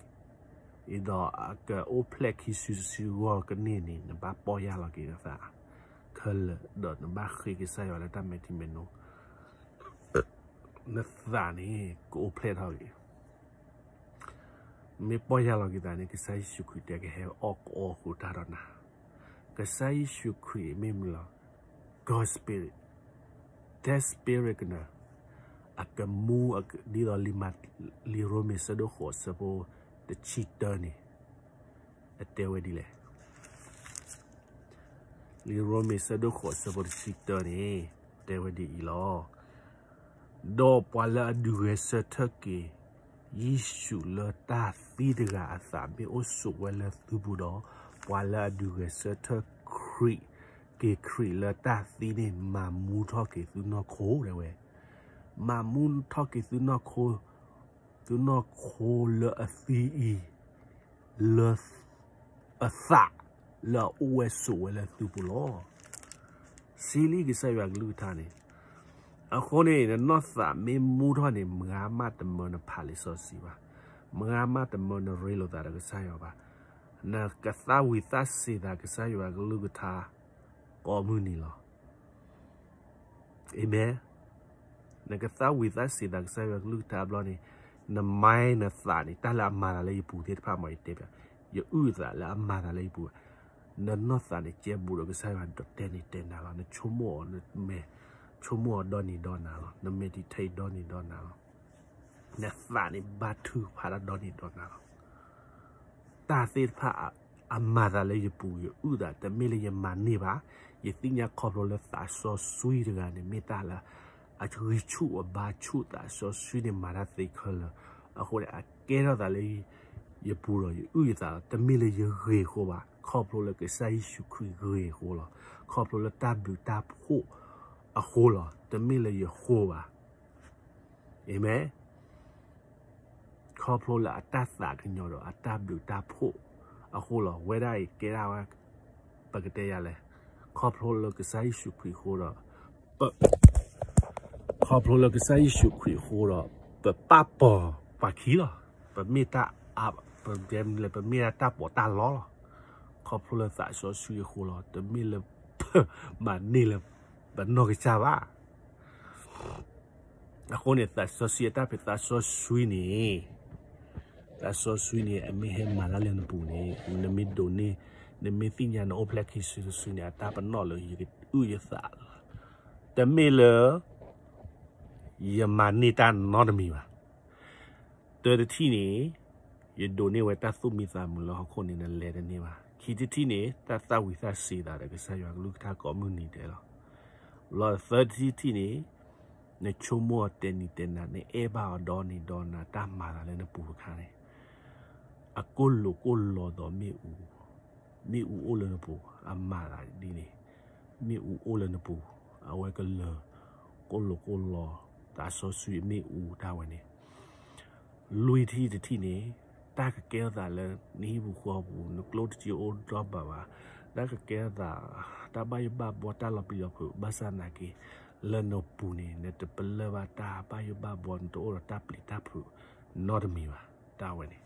ဒီးအကအိၣ်ဖျဲၣ်ခံစုတစုဂီၢ်ကန့ၢ်န့ၣ် နဘၣ်ပီၢ်ယၢ်လီၤက့ၤနသး ခဲလၢာ် ဒီးနဘၣ်ဃ့ကစၢ်ယွၤလၢတၢ်မဲာ်ထံမဲာ်နိ နသးန့ၣ် ကအိၣ်ဖျဲၣ်ထီၣ်က့ၤ မ့ၢ်ပီၢ်ယၢ်လီၤက့ၤသးန့ၣ် ကစၢ်ယ့ၣ်ၡူးခရံာ်တဲကဟဲအီၣ်ကအီၣ်ဃိတၢ်ဒီးနၤ, ကစၢ်ယ့ၣ်ၡူးခရံာ်မ့ၢ်မနုၤလဲၣ်, God Spirit, that Spirit ကနၢၤ အကမူ ဒ်သိးလံာ်ရိမ့ၤဆၢဒိၣ်ဃိးဆၢဖိတဆံတၢန့ၣ် အတဲဝဲဒ်လဲၣ် လံာ်ရိမ့ၤဆၢဒိၣ်ဃိးဆၢဖိတဆံတၢန့ၣ် တဲဝဲဒ်အံၤလီၤ. ဒီးပှၤလၢအဒုးဂဲၤဆၢထၢၣ်က့ၤ ယ့ၣ်ၡူးလၢတၢ်သံတဂၤအသး မ့ၢ်အိၣ်ဆိးဝဲလၢသုပူၤဒီး, ပှၤလၢအဒုးဂဲၤဆၢထၢၣ်ခရံာ် က့ၤခရံာ်လၢတၢ်သံန့ၣ် မၤမူထီၣ်က့ၤသုနီၢ်ခိတဲဝဲ, မၤမူထီၣ်က့ၤသုနီၢ်ခိ သုနီၢ်ခိလၢအသံအံၤ လၢ အသးလၢအအိၣ်ဝဲဆိးဝဲလၢသုပူၤလီၤ. စံးလံကစၢ်ယွၤကလုၢ်ကထါန့ၣ်, အဃိန့ၣ် နနီၢ်သးမ့ၢ်မူထီၣ်န့ၣ် မုၢ်ဂၤမးတမၢနဖးလံာ်စီဆှံဘၣ်, မုၢ်ဂၤမးတမၢနရ့လိာ်သးဒီးကစၢ်ယွၤဘၣ်, နကသၣ်ဝံၤသၣ်စ့ၤသးကစၢ်ယွၤကလုၢ်ကထါ ကိးမုၢ်နံၤလီၤ. အၤမ့ၣ်, နကသၣ်ဝံၤသၣ်စ့ၤသးကစၢ်ယွၤကလုၢ်ကထါဘျီန့ၣ်, နmindနသးန့ၣ် တၢ်လၢအမၤသးလၢယပူၤသ့ၣ်တဖၣ်မ့ၢ်ယတဲဘၣ်, ယအုၣ်သးလၢအမၤသးလၢယပူၤ, နနီၢ်သးန့ၣ် ကဲဘူးဒီးကစၢ်ယွၤဒီးတဲန့ၣ်တဲနၤလီၤ, နဆိကမိၣ်အီၤ နမဲာ်ဆိကမိၣ်အီၤဒီနံၤဒီနၤလီၤ, နမဲာ်တံထံဒီနံၤဒီနၤလီၤ. နသးန့ၣ်ဘါထုကဖၣ်တၢ်ဒီနံၤဒီနၤလီၤ. တၢ်သ့ၣ်တဖၣ်အမၤသးလၢယပူၤ ယအုၣ်သး တမ့ၢ်လၢယမၤန့ၢ်ဘၣ်, ယသ့ၣ်ညါခီဖျိလၢသးစီဆှံတဂၤန့ၣ် မ့ၢ်တၢ်လၢ အဂံၢ်ဆူၣ်အဘါဆူၣ် သးစီဆှံန့ၣ်မၤတၢ်သ့ခဲလၢာ်, အဃိန့ၣ် အကဲထီၣ်သးလၢ ယပူၤဒီးယအုၣ်ယသးလီၤ, တမ့ၢ်လၢယဂ့ၤအဃိဘၣ်, ခီဖျိလၢကစၢ်ယ့ၣ်ၡူးခရံာ်ဂ့ၤအဃိလီၤ, ခီဖျိလၢတၢ်ဘျုးတၢ်ဖှိၣ်အဃိလီၤ, တမ့ၢ်လၢယဃိဘၣ်. အၤမ့ၣ်. ခီဖျိလၢအတၢ်သးကညီၤဒီးအတၢ်ဘျုးတၢ်ဖှိၣ်အဃိလီၤ. ဝဲဒၣ်အံၤကဲဒၣ်ဝဲ ပကတဲယၤလဲၣ်, ခီဖျိလၢကစၢ်ယ့ၣ်ၡူးခရံာ်အဃိဒီး ခီဖျိလၢကစၢ်ယ့ၣ်ၡူးခရံာ်အဃိဒီး ပပာ်ပီၤပှၤခံလီၤ. ပမ့ၢ်တၢ်အ, ပတဲမနုၤလဲၣ်, ပမ့ၢ်ဒၣ်တၢ်ပီးတၢ်လီလီၤ. ခီဖျိလၢသးစီဆှံအဃိလီၤ. တမ့ၢ်လၢပမၤန့ၢ်လၢပနီၢ်ကစၢ်ဘၣ်. အဃိန့ၣ် သးစီဆှံအတၢ်ဖံး သးစီဆှံန့ၣ်, သးစီဆှံန့ၣ် အမ့ၢ်ဟဲမၤတၢ်လၢနပူၤန့ၣ် နမ့ၢ်ဒိးန့ၢ်, နမ့ၢ်သ့ၣ်ညါနအိၣ်ဖျဲၣ်ခံစုတစုန့ၣ် အတၢ်ပနီၣ်လၢယကအုၣ်ယသးလီၤ. တမ့ၢ်လၢ ယမၤန့ၢ်တၢ်နီတမံၤဘၣ်. တၢတထံၣ်န့ၣ် ယဒိးန့ၢ်ဝဲတၢ်သူၣ်မံသးမုာ်လၢဟီၣ်ခိၣ်န့ၣ် နလဲၤတန့ၢ်ဘၣ်. ခံထံၣ်တထံၣ်န့ၣ် တၢ်သၣ်ဝံၤသၣ်စ့ၤသးဒီးကစၢ်ယွၤကလုၢ်ကထါကိးမုၢ်နံၤဒဲးလီၤ. လီၤသၢထံၣ်တထံၣ်န့ၣ် နဆိကမိၣ်အီၤတဲနံၤတဲနၤ နအဲၣ်ဘၣ်အီၤဒီနံၤဒီနၤ တၢ်မၤသးလၢနပူၤတခါန့ၣ် အကိၢ်လိာ်ကိၢ်လီၤဒီးမ့ၣ်အူ, မ့ၣ်အူအိၣ်လၢနပူၤ အမၤသးဒ်န့ၣ်, မ့ၣ်အူအိၣ်လၢနပူၤ အဝဲကလၢၤ ကိၢ်လိာ်ကိၢ်လီၤ သးစီဆှံမ့ၣ်အူတၢ်ဝဲန့ၣ် လွံၢ်ထံၣ်တထံၣ်န့ၣ် တၢ်ကကဲထီၣ်သးလၢနဟံၣ်ပူၤဃီပူၤ နကျိၣ်တစ့အိၣ်ဒီဘၣ်ဘၣ်, တၢ်ကကဲထီၣ်သး တၢ်ဘၣ်ယိၣ်ဘၣ်ဘှီတၢ်လီၤပျံၤလီၤဖုး ဘၣ်ဆၣ်သနာ်က့ လၢနပူၤန့ၣ် နတပလၢၢ်ဘၣ်တၢ်ဘၣ်ယိၣ်ဘၣ်ဘှီ နတအိၣ်ဒီးတၢ်ပျံၤတၢ်ဖုးနီတမံၤဘၣ် တၢ်ဝဲန့ၣ်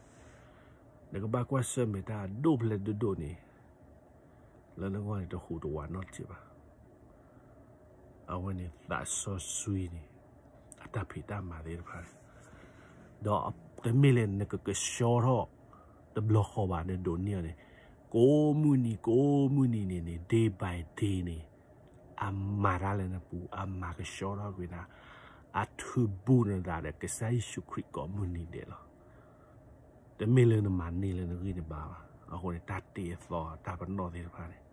နကဘၣ်ကွၢ်ဆၢၣ်မဲာ်တၢ်အဒိၣ်ဖျဲၣ်ဒိၣ်ဒိၣ်န့ၣ် လၢနဂီၢ်န့ၣ် တဟူးတဝးနီတစဲးဘၣ်. အဝဲန့ၣ်သးစီဆှံန့ၣ် အတၢ်ဖံးတၢ်မၤသ့ၣ်တဖၣ်န့ၣ် ဒီးတမ့ၢ်လၢနကကဆှီထီၣ်တဘျီဃီဘၣ် နဒိးန့ၢ်အီၤန့ၣ် ကိးမုၢ်နံၤကိးမုၢ်နံၤန့ၣ်န့ၣ် day by day န့ၣ် အမၤတၢ်လၢနပူၤ အမၤကဆှီထီၣ်ကွံာ်နၤ အထုးဘူးနသးဒီးကစၢ်ယ့ၣ်ၡူးခရံာ်ကိးမုၢ်နံၤဒဲးလီၤ. တမ့ၢ်လၢနမၤန့ၢ်လၢနဂံၢ်နဘါဘၣ်. အဃိန့ၣ် တၢ်တ့အသီတၢ်ပနီၣ်သ့ၣ်တဖၣ်န့ၣ်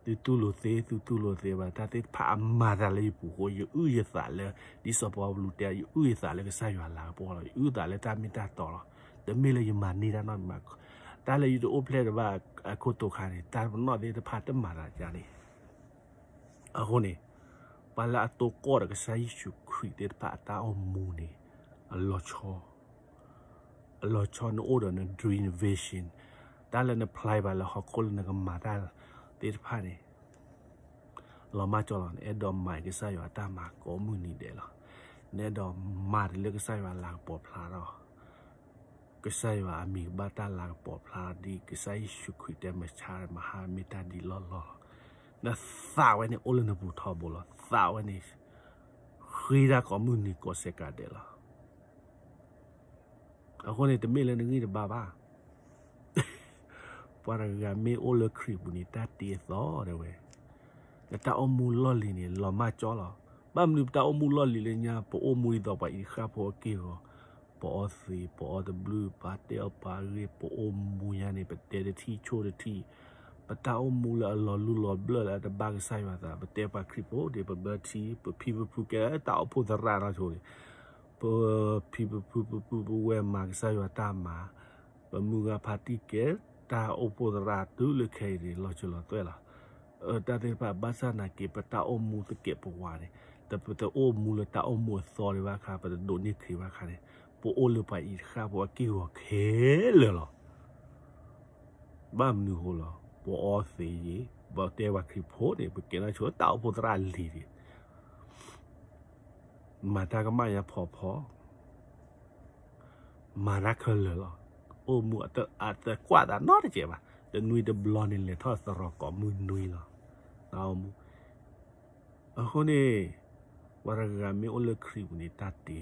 သုတူၢ်လိာ်သ့ သုတူၢ်လိာ်သ့ဘၣ် တၢ်သ့ၣ်တဖၣ်အမၤသးလၢယပူၤဃိ ယအုၣ်ယသးလၢ ဒ်စီၤပီလူးတဲ ယအုၣ်ယသးလၢကစၢ်ယွၤလၤကပီၤလီၤ. ယအုၣ်သးလၢတၢ်မ့ၢ်တၢ်တီလီၤ. တမ့ၢ်လၢယမၤန့ၢ်တၢ်နီတမံၤဘၣ်. တၢ်လၢယတအိၣ်ဖျဲၣ်တဘၣ်အခိၣ်တီခါန့ၣ် တၢ်ပနီၣ်သ့ၣ်တဖၣ်တမၤသးဒ်န့ၣ်. အဃိန့ၣ် ပှၤလၢအတိၢ်ကီၢ်ဒီးကစၢ်ယ့ၣ်ၡူးခရံာ်သ့ၣ်တဖၣ်အတၢ်အိၣ်မူန့ၣ် အလီၤဆီ အလီၤဆီနအိၣ်ဒီးန dream vision တၢ်လၢန plan ဘၣ်လၢဟီၣ်ခိၣ်လၢနကမၤတၢ်သ့ၣ်တဖၣ်န့ၣ် လီၤမၢ်ကၠီလီၤ. နအဲၣ်ဒိးမၤကစၢ်ယွၤအတၢ်မၤကိးမုၢ်နံၤဒဲးလီၤ. နအဲၣ်ဒိးမၤတၢ်လၢကစၢ်ယွၤလၤကပီၤဖျါထီၣ် ကစၢ်ယွၤအမံၤကဘၣ်တၢ်လၤကပီၤဖျါထီၣ်ဒ်ကစၢ်ယ့ၣ်ၡူးခရံာ်တဲမဆါမဟါမ့ၢ်တၢ်ဒ်လီၢ်လီၢ်လီၤ. နသးဝဲန့ၣ်အိၣ်လၢနပူၤထီဘိလီၤ. သးဝဲန့ၣ် ဃ့တၢ်ကိးမုၢ်နံၤကိးဆဲးကးဒဲးလီၤ. အဃိန့ၣ် တမ့ၢ်လၢနဂံၢ်တဘါဘၣ်. ပှၤတဂၤမ့ၢ်အိၣ်လၢခရံာ်ပူၤန့ၣ် တၢ်တ့အသီတဲဝဲ, နတၢ်အိၣ်မူလီၢ်လံၤန့ၣ် လီၤမၢ်ကၠီလီၤ. ဘၣ်မနုၤပတၢ်အိၣ်မူလီၢ်လံၤလၢညါ ပအိၣ်မူဒ်သိးပှၤအံၤတဃၣ်ဖိအက့ၢ်အဂီၤ, ပအီသံး ပအီတဘျုး ပတၢ်အီၣ်ပှၤအဂ့ၢ် ပအိၣ်မူညါန့ၣ် ပတဲတထံၣ်ဆိၣ်တထံၣ်, ပတၢ်အိၣ်မူလၢအလီၤလူၢ်လီၤဘျၢၣ်လၢအတဘၣ်ကစၢ်ယွၤသး ပတဲပှၤခရံာ်ဖိန့ၣ် ပဘၢထံ ပဖံပဖုကဲလၢတၢ်အိၣ်ဖှိၣ်သရၣ်နီၢ်ဆိန့ၣ် ပဖံပဖုပပုၢ်ပဝဲၢ်မၤကစၢ်ယွၤတၢ်မၤ, ပမုၢ်ဂၤဖါတံၢ်ကဲတၢ်အိၣ်ဖှိၣ်သရၣ်တုၤလၢခဲအံၤန့ၣ် လီၤစၢၤလီၤသွဲၣ်လီၤ. တၢ်သ့ၣ်တဖၣ်ဘၣ်ဆၣ်နာ်က့ ပတၢ်အိၣ်မူသကဲးပဝးန့ၣ် ပတအိၣ်မူလၢတၢ်အိၣ်မူအသီဒံးဘၣ်ခါ ပတဒိးန့ၢ်ခရံာ်ဘၣ်ခါန့ၣ် ပအိၣ်လၢပှၤအံၤတဃၣ်ဖိအက့ၢ်အဂီၤခဲလၢာ်လီၤ. ဘၣ်မနုၤအဃိလီၤ, ပအီသံးယံၤ ပတဲပှၤခရံာ်ဖိန့ၣ် ပကဲထီၣ်ဆိတၢ်အိၣ်ဖှိၣ်သရၣ်လံၤဒံး မၤတၢ်ကမၣ်ညါဖီဖီ, မၤတၢ်ခဲလၢာ်လီၤ. အိၣ်မူအတကွၢ်သးနီတစဲးဘၣ်. တနွံတဘျီန့ၣ် လဲၤထီၣ်သရိာ်ကိးမုၢ်နွံလီၤ. တၢ်အိၣ်မူ အဃိန့ၣ် ပှၤတဂၤမ့ၢ်အိၣ်လၢခရံာ်ပူၤန့ၣ် တၢ်တ့အသီ,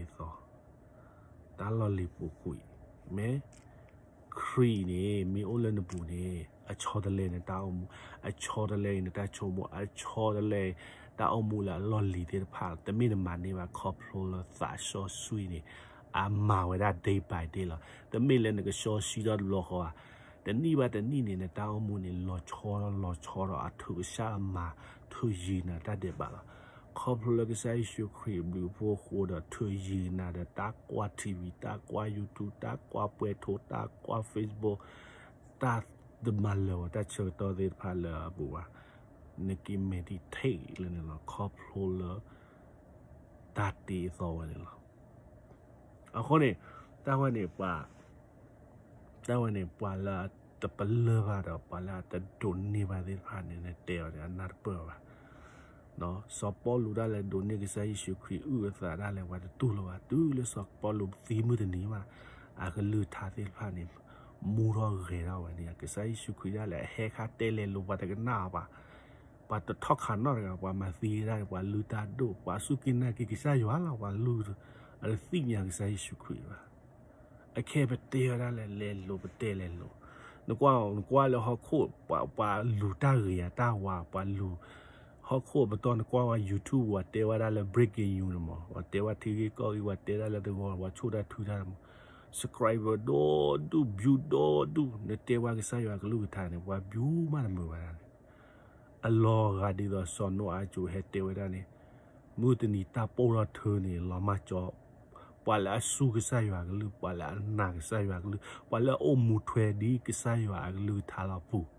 တၢ်လီၢ်လံၤပူၤကွံာ်, မ့ၢ် ခရံာ်န့ၣ် မ့ၢ်အိၣ်လၢနပူၤန့ၣ် အဆီတလဲနတၢ်အိၣ်မူ, အဆီတလဲနတၢ်ဆိကမိၣ်, အဆီတလဲတၢ်အိၣ်မူလၢအလီၢ်လံၤသ့ၣ်တဖၣ် တမ့ၢ်နမၤန့ၢ်ဘၣ် ခီဖျိလၢသးစီဆှံန့ၣ် အမၤဝဲဒၣ် day by day လီၤ. တမ့ၢ်လၢနကစီဆှံဒီတဘျီဃီဧါ, တနံၣ်ဘၣ်တနံၣ်န့ၣ် နတၢ်အိၣ်မူန့ၣ် လီၤဆီဒီးလီၤဆီဒီး အထုးကစၢ်အမၤ ထုးယံၤနၤတၢ်ဒဲးဘးလီၤ. ခီဖျိလၢကစၢ်ယ့ၣ်ၡူးခရံာ်အဘျုးအဖှိၣ်အဃိဒီး ထုးယံၤနၤဒီး တၢ်ကွၢ် ထံၣ်ဝံၤ တၢ်ကွၢ် YouTube တၢ်ကွၢ်ပှဲၤထိ တၢ်ကွၢ် Facebook တၢ်တမၤလၢၤဝဲတၢ်ဆၢကတီၢ်သ့ၣ်တဖၣ်လၢအပူၤဘၣ်, နက့ၤ meditate လၢန့ၣ်လီၤ. ခီဖျိလၢ တၢ်တ့အသီဝဲန့ၣ်လီၤ. အဃိန့ၣ် တၢ်ဝဲန့ၣ် ပှၤ တၢ်ဝဲန့ၣ် ပှၤလၢအတပလၢၢ်ဘၣ်ဒီး ပှၤလၢအတဒိးန့ၢ်ဘၣ်သ့ၣ်တဖၣ်န့ၣ် နတဲအီၤန့ၣ် အနၢ်တပၢၢ်ဘၣ်. စီၤပီလူးဒၣ်လဲာ်ဒိးန့ၢ်ကစၢ်ယ့ၣ်ၡူးခရံာ်အုၣ်အသးဒၣ်လဲာ် ပှၤတတူၢ်လိာ်ဘၣ် တုၤလၢစီၤပီလူးသံမုၢ်တနံၤဘၣ်, အကလုၢ်ကထါသ့ၣ်တဖၣ်န့ၣ် မူထီၣ်ဂဲၤထီၣ်ဝဲန့ၣ် ကစၢ်ယ့ၣ်ၡူးခရံာ်ဒၣ်လဲာ် အဟဲခါတဲလဲၤလိၤ ပှၤတကနၣ်အီၤဘၣ်. ပှၤတထီၣ်ခးနီၣ်တဂၤ ပှၤမၤသံဒၣ်န့ၣ် ပှၤလုၢ်တၢ်ဒိၣ် ပှၤစူၢ်က့ၤနာ်က့ၤကစၢ်ယွၤလီၤ ပှၤလုၢ် အတသ့ၣ်ညါကစၢ်ယ့ၣ်ၡူးခရံာ်ဘၣ်. အခဲပတဲဝဲဒၣ်လဲၤလဲၤလိၤ ပတဲလဲၤလိၤ, နကွၢ် နကွၢ်လၢဟီၣ်ခိၣ် ပှၤ ပှၤလူၤတၢ်ဂ့ၤဧါတၢ်ဝါ ပှၤလူၤ ဟီၣ်ခိၣ်ပတီၢ် နကွၢ်ဝဲ YouTube ပှၤတဲဝဲဒၣ်လၢ breaking news န့ၣ်မး ပှၤတဲဝဲထံဂ့ၢ်ကီၢ်ဂ့ၢ် ပှၤတဲဒၣ်လၢတဂီၤ ပှၤဆိၣ်တၢ်ထုတၢ်မး subscriber ဒိၣ်ဒူၣ် view ဒိၣ်ဒူၣ် နတဲဝဲကစၢ်ယွၤကလုၢ်ကထါန့ၣ် ပှၤ view မးတမုာ်ဘၣ်န့ၣ် အလီၤဂာ်ဒ်သိးစီၤနိအၤအစိၤဟဲတဲဝဲဒၣ်န့ၣ်, မုၢ်တနံၤတၢ်ပိၢ်ထီၣ်ထၢန့ၣ် လီၤမၢ်ကၠီ, ပှၤလၢအစူၢ်ကစၢ်ယွၤအကလုၢ် ပှၤလၢအနာ်ကစၢ်ယွၤအကလုၢ် ပှၤလၢအအိၣ်မူထွဲဒ်ကစၢ်ယွၤအကလုၢ်ကထါလီၤပူၤ,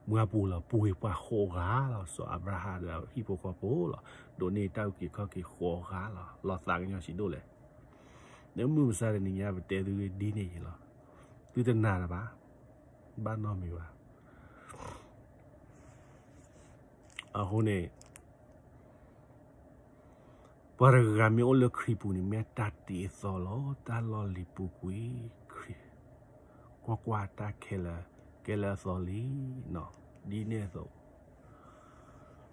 မုၢ်အပူၤလီၤ ပှ့ၤပှၤဃိးဂၤလီၤ စီၤအၤဘြၤဟၣ်ဒီးဟံၣ်ဖိဃီဖိလီၤ ဒိးန့ၢ်တၢ်အုၣ်က့ၤခီၣ်က့ၤဃိးဂၤလီၤ လီၤသးကညီၤဆံးဒိၣ်လဲၣ် နမုၢ်မဆါတနံၤညါ ပတဲသုဒ်န့ၣ်ယံၤလီၤ. သုတနာ်တဘၣ်, ဘၣ်နီတမံၤဘၣ်. အဃိန့ၣ် ပှၤတဂၤမ့ၢ်အိၣ်လၢခရံာ်ပူၤန့ၣ် မ့ၢ်တၢ်တ့အသီလီၤ. တၢ်လီၢ်လံၤပူၤကွံာ်, ခရံာ် ကွၢ်ကွၢ်တၢ်ခဲလၢာ် ကဲလၢအသီလံ. ဒ်န့ၣ်အသိး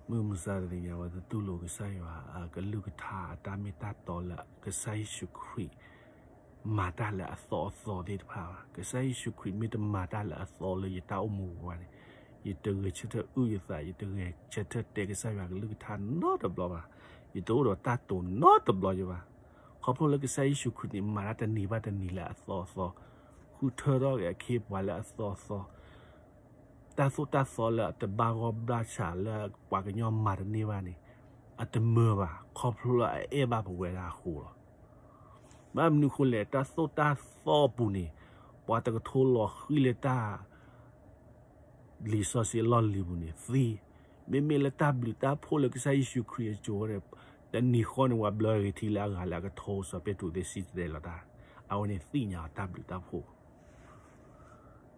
မုၢ်မဆါတနံၤညါ ပှၤတတူၢ်လိာ်ကစၢ်ယွၤအကလုၢ်ကထါ အတၢ်မ့ၢ်တၢ်တီလၢကစၢ်ယ့ၣ်ၡူးခရံာ် မၤတၢ်လၢအသီအသီသ့ၣ်တဖၣ်ဘၣ်. ကစၢ်ယ့ၣ်ၡူးခရံာ်မ့ၢ်တမၤတၢ်လၢအသီလၢယတၢ်အိၣ်မူပူၤဘၣ်န့ၣ် ယတဂဲၤဆၢထၢၣ်အုၣ်ယသး ယတဂဲၤဆၢထၢၣ်တဲကစၢ်ယွၤကလုၢ်ကထါနီတဘျီဘၣ်. ယတအိၣ်ဒီးတၢ်တိာ်နီတဘျီယဘၣ်. ခီဖျိလၢကစၢ်ယ့ၣ်ၡူးခရံာ်န့ၣ် မၤတၢ်တနံၤဘၣ်တနံၤလၢအသီအသီ, ဃုထၢထီၣ်က့ၤအခ့အပှၤလၢအသီအသီ တၢ်သိၣ်တၢ်သီလၢအတဘၣ်ဂီၢ်ဘၣ်ဆးလၢပှၤကညီမၤတန့ၢ်ဘၣ်န့ၣ် အတမၢဘၣ် ခီဖျိလၢအအဲၣ်ဘၣ်ပဝဲဒၣ်အဃိလီၤ. ဘၣ်မနုၤအဃိလဲၣ် တၢ်သိၣ်တၢ်သီအပူၤန့ၣ် ပှၤတကထိလီၤဃံၤလၢတၢ် လံာ်စီဆှံအလီၢ်လံၤပူၤန့ၣ်သံ, မ့မ့ၢ်လၢတၢ်ဘျုးတၢ်ဖှိၣ်လၢကစၢ်ယ့ၣ်ၡူးခရံာ်အစိၤန့ၣ်, တနံၤဃီန့ၣ် ပှၤဘျၢဂ့ၤထံလၢအဂၤလၢအကထိ စီၤပ့းတရူးသ့ၣ်စံၣ်တဲၤတဲလီၤတၢ်, အဝဲန့ၣ်သ့ၣ်ညါအီၤတၢ်ဘျုးတၢ်ဖှိၣ်,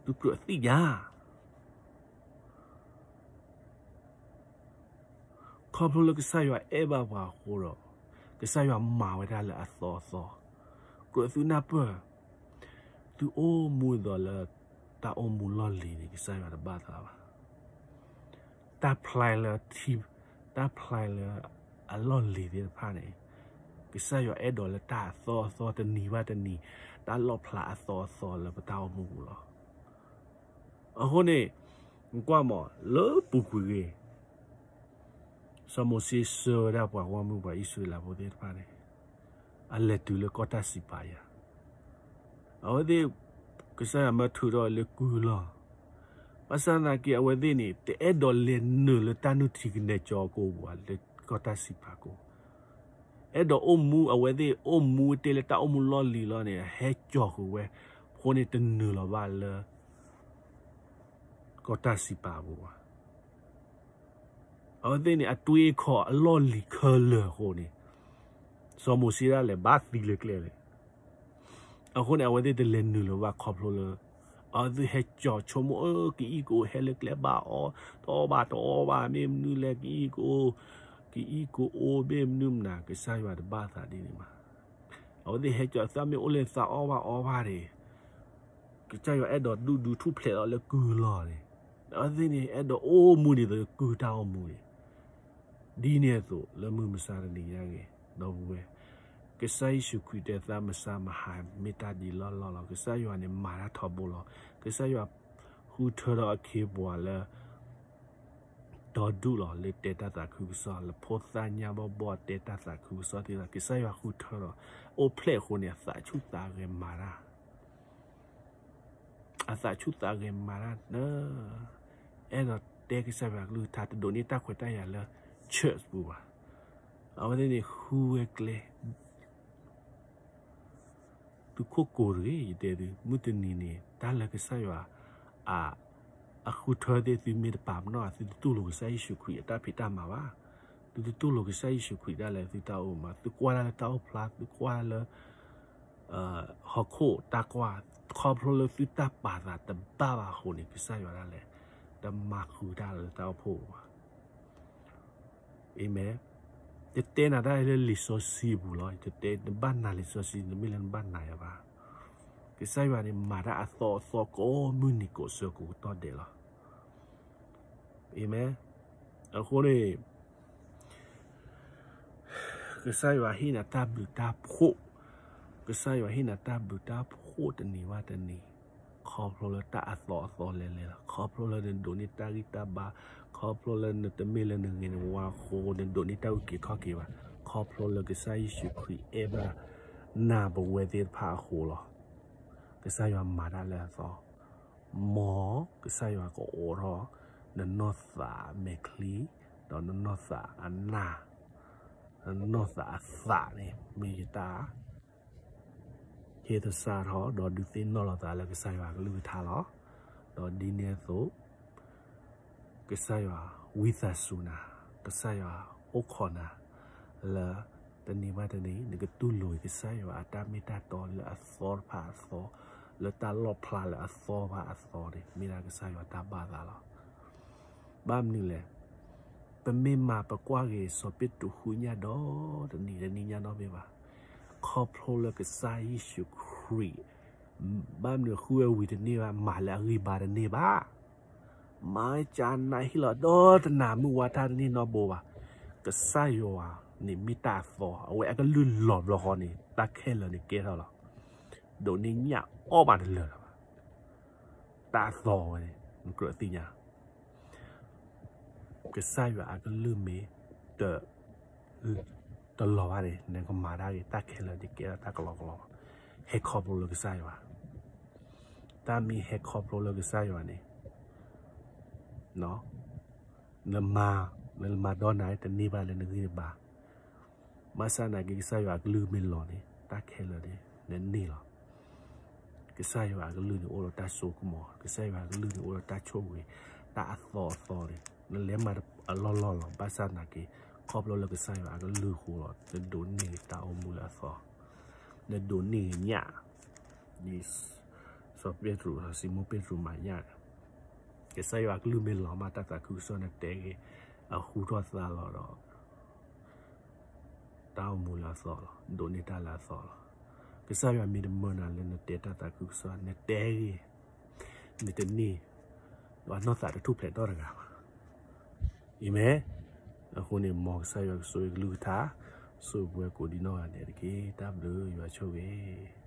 သုကြၢးသ့ၣ်ညါ ခီဖျိလၢကစၢ်ယွၤအဲၣ်ဘၣ်ပှၤအဃိဒီး, ကစၢ်ယွၤမၤဝဲဒၣ်လၢအသီအသီ, ကြၢးသုနၢ်ပၢၢ်, သုအိၣ်မူဒ်သိးလၢ တၢ်အိၣ်မူလီၢ်လံၤန့ၣ် ကစၢ်ယွၤတဘၣ်သးဘၣ်. တၢ်ဖျါလၢထံ, တၢ်ဖျါလၢအလီၢ်လံၤသ့ၣ်တဖၣ်န့ၣ်, ကစၢ်ယွၤအဲၣ်ဒိးလၢတၢ်အသီအသီတနံၤဘၣ်တနံၤ, တၢ်လီၣ်ဖျါအသီအသီလၢပတၢ်အိၣ်မူပူၤလီၤ. အဃိန့ၣ်, နကွၢ်မး လၢပူၤကွံာ်ဂ့ၤ, စီၤမိၤၡ့ဆှၢဝဲဒၣ်ပှၤဂီၢ်မုၢ်ပှၤအံၣ်စရ့လးဖိသ့ၣ်တဖၣ်န့ၣ်, အလဲၤတုၤလၢကီၢ်တၢ်စံးပာ်ယၤ, အဝဲသ့ၣ်, ကစၢ်ယွၤမၢထုးထီၣ်လၢကုၢ်လီၢ်, ဘၣ်ဆၣ်သနာ်က့အဝဲသ့ၣ်န့ၣ် တအဲၣ်ဒိးလဲၤနုာ်လၢတၢ်နုၢ်ထံကနဲကၠီကိပူၤဘၣ် လၢကီၢ်တၢ်စံးပာ်ကိ, အဲၣ်ဒိးအိၣ်မူ အဝဲသ့ၣ်အိၣ်မူတ့ၢ်လၢတၢ်အိၣ်မူလီၢ်လံၤလီၤန့ၣ် ဟဲကၠီဃုာ်ဝဲ, အဃိန့ၣ်တနုာ်လီၤဘၣ်လၢ ကီၢ်တၢ်စံးပာ်အပူၤဘၣ်. အဝဲသ့ၣ်န့ၣ် အတွေးအခေါ်အလီၢ်လံၤခဲလၢာ်အဃိန့ၣ်, စီၤမိၤၡ့ဒၣ်လဲာ်ဘၣ်သံလၢကျဲလဲၣ်. အဃိန့ၣ် အဝဲသ့ၣ်တလဲၤနုာ်လၢၤဘၣ်ခီဖျိလၢ, အဝဲသ့ၣ်ဟဲကၠီဆိကမိၣ် အၢ ကအံၣ်ကအိ ဟဲလၢကျဲဘၣ်အီၤ, တအီၣ်ဘၣ်တအီဘၣ် မ့ၢ်မနုၤလဲၣ် ကအံၣ်ကအိ, ကအံၣ်ကအိမ့ၢ်မနုၤမနၤ ကစၢ်ယွၤတဘၣ်သးဒ်န့ၣ်ဘၣ်. အဝဲသ့ၣ်ဟဲကၠီသးမ့ၢ်အိၣ်လၢသးအီၣ်ဘၣ်အီဘၣ်န့ၣ်, ကစၢ်ယွၤအဲၣ်ဒိးဒူၣ်ဒူထူၣ်ဖျဲးလီၤလၢကုၢ်လီၢ်န့ၣ်, အဝဲသ့ၣ်န့ၣ် အဲၣ်ဒိးအိၣ်မူဒ်သိးကုၢ်တၢ်အိၣ်မူန့ၣ်, ဒ်န့ၣ်အသိးလၢမုၢ်မဆါတနံၤညါဂ့ၤ, ဒီပုၢ်ဝဲၢ်, ကစၢ်ယ့ၣ်ၡူးခရံာ်တဲသးမဆါမဟါမ့ၢ်တၢ်ဒ်လီၢ်လီၢ်လီၤ. ကစၢ်ယွၤန့ၣ်မၤတၢ်ထီဘိလီၤ. ကစၢ်ယွၤဃုထၢထီၣ်အခ့အပှၤလၢ ဒီဒူၣ်လီၤ လၢတဲတၢ်သးခုကစီၣ် လၢဖိသၣ်ညါဘီဘီတဲတၢ်သးခုကစီၣ်သ့ၣ်တဖၣ် ကစၢ်ယွၤဃုထၢဒီး အိၣ်ဖျဲၣ်အဃိန့ၣ် အသးဆူၣ်သးဂဲၤမၤတၢ် အသးဆူၣ်သးဂဲၤမၤတၢ်လၢ အဲၣ်ဒိးတဲကစၢ်ယွၤကလုၢ်ကထါ တဒိးန့ၢ်တၢ်ခွဲးတၢ်ယာ်လၢ church ပူၤဘၣ်. အဝဲသ့ၣ်န့ၣ်ဃုဝဲကျဲ သုခိၣ်ကိၤတဂ့ၤ ယတဲသု မုၢ်တနံၤန့ၣ် တၢ်လၢကစၢ်ယွၤ အ အဃုထၢသ့ၣ် သုမ့ၢ်တပာ်ပနီၣ် သုတတူၢ်လိာ်ကစၢ်ယ့ၣ်ၡူးခရံာ်အတၢ်ဖံးတၢ်မၤဘၣ်. သုတတူၢ်လိာ်ကစၢ်ယ့ၣ်ၡူးခရံာ်ဒၣ်လဲာ် သုတၢ်အိၣ်မူ သုကွၢ်တၢ်လၢတၢ်အိၣ်ဖျါ သုကွၢ်တၢ်လၢ ဟီၣ်ခိၣ်တၢ်ကွၢ် ခီဖျိလၢသုတၢ်ပာ်သးတဘၣ်ဘၣ်အဃိန့ၣ် ကစၢ်ယွၤဒၣ်လဲာ် တမၤဃုာ်တၢ်လၢတၢ်အိၣ်ဖှိၣ်ဘၣ်. အၤမ့ၣ်. ယတဲနၤတၢ်လၢလံာ်စီဆှံအပူၤလီၤ. ယတတဲနဘၣ်နာ်လံာ်စီဆှံ နမ့ၢ်လၢနဘၣ်နာ်ယၤဘၣ်. ကစၢ်ယွၤန့ၣ် မၤတၢ်အသီအသီကိးမုၢ်နံၤကိးဆၢကိးကတီၢ်ဒဲးလီၤ. အၤမ့ၣ်. အဃိန့ၣ် ကစၢ်ယွၤဟ့ၣ်နၤတၢ်ဘျုးတၢ်ဖှိၣ်, ကစၢ်ယွၤဟ့ၣ်နၤတၢ်ဘျုးတၢ်ဖှိၣ်တနံၤဘၣ်တနံၤ, ခီဖျိလၢတၢ်အသီအသီလဲၤလဲၤလီၤ. ခီဖျိလၢနဒိးန့ၢ်တၢ်ဂံၢ်တၢ်ဘါ, ခီဖျိလၢနတမ့ၢ်လၢနဂ့ၤနဝါအဃိ နဒိးန့ၢ်တၢ်အုၣ်က့ၤခီၣ်က့ၤဘၣ်, ခီဖျိလၢကစၢ်ယ့ၣ်ၡူးခရံာ်အဲၣ်ဘၣ်နၤပဝဲသ့ၣ်တဖၣ်အဃိလီၤ. ကစၢ်ယွၤမၤတၢ်လၢအသီ မ်ကစၢ်ယွၤကအိးထီၣ် နနီၢ်သးအမဲာ်ချံ, ဒီးနနီၢ်သးအနၢ်, နနီၢ်သးအသးန့ၣ် မ့ၢ်ယတၢ်ဟ့ၣ်သဆၣ်ထီၣ် ဒီးဒုးသ့ၣ်နီၣ်လီၤသးလၢကစၢ်ယွၤကလုၢ်ကထါလီၤ. ဒီးဒ်န့ၣ်အသိး ကစၢ်ယွၤဝံသးစူၤနၤ, ကစၢ်ယွၤအိၣ်ခိးနၤ လၢတနံၤဘၣ်တနံၤ နကတူၢ်လိာ်က့ၤကစၢ်ယွၤအတၢ်မ့ၢ်တၢ်တီလၢအသီတဖၣ်အသီ, လၢတၢ်လီၣ်ဖျါလၢအသီဘၣ်အသီန့ၣ် မ့ၢ်ဒၣ်ကစၢ်ယွၤတၢ်ဘၣ်သးလီၤ. ဘၣ်မနုၤလဲၣ်, ပမ့ၢ်မၤပကွၢ်က့ၤစီၤပ့းတရူးဃုညၣ်ဒီး တနံၤတနံၤညါနီတမံၤဘၣ်. ခီဖျိလၢကစၢ်ယ့ၣ်ၡူးခရံာ် ဘၣ်မနုၤဃုဝဲဝံၤတန့ၢ်ဘၣ်, မၤလၢအဂံၢ်ဘါတန့ၢ်ဘၣ်. မၤကနၣ်ဟ့ၣ်လီၤဒီတနၤ မုၢ်ဝါထါတန့ၢ်နီတဘိဘၣ်. ကစၢ်ယွၤန့ၣ်မ့ၢ်တၢ်အသီ, အဝဲအကလုၢ်လီၤဘျီဃီန့ၣ် တၢ်ခဲလၢာ်န့ၣ်ကဲထီၣ်လီၤ. ဒိးန့ၢ်ညၣ်အီၣ်ဘၣ်တလၢာ်လၢၤဘၣ်. တၢ်အသီဝဲန့ၣ် နကြၢးသ့ၣ်ညါ ကစၢ်ယွၤအကလုၢ်မ့ၢ်တ တလီၤဘၣ်န့ၣ် နကမၤတၢ်ဂ့ၤ တၢ်ခဲလၢာ်န့ၣ်ကဲထီၣ်တၢ်ကလီကလီ, ဟဲခီဖျိလၢကစၢ်ယွၤ, တၢ်မ့ၢ်ဟဲခီဖျိလၢကစၢ်ယွၤန့ၣ် နမၤ, နမၤဒီးနၤတန့ၢ်ဘၣ်လၢနဂံၢ်နဘါ, ဘၣ်ဆၣ်သနာ်က့ ကစၢ်ယွၤအကလုၢ်မ့ၢ်လီၤန့ၣ် တၢ်ခဲလၢာ်န့ၣ် နန့ၢ်လီၤ. က ကစၢ်ယွၤအကလုၢ်န့ၣ်အိၣ်ဒီးတၢ်စိကမီၤ, ကစၢ်ယွၤအကလုၢ်န့ၣ်အိၣ်ဒီးတၢ်ဆိၣ်ဂ့ၤ, တၢ်အသီအသီန့ၣ် နလဲၤမၤအလီၢ်လီၢ်လီၤ. ဘၣ်ဆၣ်သနာ်က့ ခီဖျိလၢကစၢ်ယွၤအကလုၢ်အဃိလီၤ နဒိးန့ၢ်တၢ်အိၣ်မူလၢအသီ, နဒိးန့ၢ်ညၣ်, ဒ်စီၤပ့းတရူး စီၤၡံမိၣ်ပ့းတရူးမၤညၣ်န့ၣ်, ကစၢ်ယွၤအကလုၢ်မ့ၢ်လီၤမး တၢ်သးခုကစီၣ်နတဲဂ့ၤ, အဟူထီၣ်သါလီၤဒီး တၢ်အိၣ်မူလၢအသီလီၤ, ဒိးန့ၢ်တၢ်လၢအသီလီၤ. ကစၢ်ယွၤမ့ၢ်တမၢနၤလၢနတဲတၢ်သးခုကစီၣ် နတဲဂ့ၤ, နတန့ၢ်, ဒီးနီၢ်သးတထူၣ်ဖျဲးထီၣ်တဂၤဘၣ်. အၤမ့ၣ်. အဃိန့ၣ် မ်ကစၢ်ယွၤကဆိၣ်ဂ့ၤကလုၢ်ကထါ, ဆိၣ်ဂ့ၤပဝဲကိးဒံနီၢ်ဂၤဒဲးတက့ၢ်. တၢ်ဘျုးယွၤဆိၣ်ဂ့ၤ